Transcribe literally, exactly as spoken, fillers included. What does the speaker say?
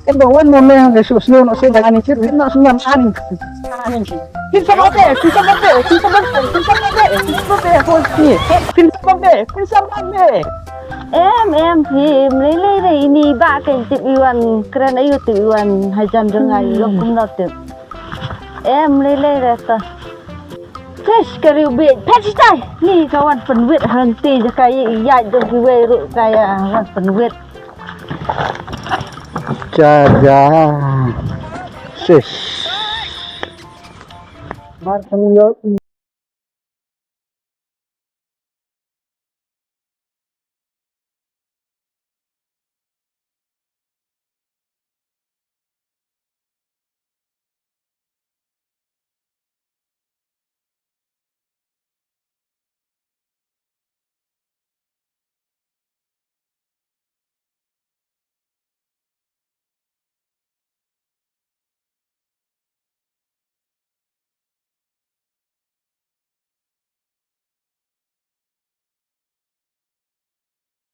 Em ba wan mo me hang ka shu snu no se da ani chir no snu ani. Ani. Kin sa ba be, kin sa ba be, kin sa ba be, kin sa ba be, kin sa ba be, hol ni. Kin sa ba be, kin sa ba be. Em em phim lei lei re ini ba ka tip iwan kren ayu tip iwan hajan jong ai yok kum no tip. Em lei lei re ta. Tes kari ubit pet sitai. Ni ka wan penwit hang ti jaka ya jong kiwei ru ka ya wan penwit. Jaja. Sis. Mar tang yo.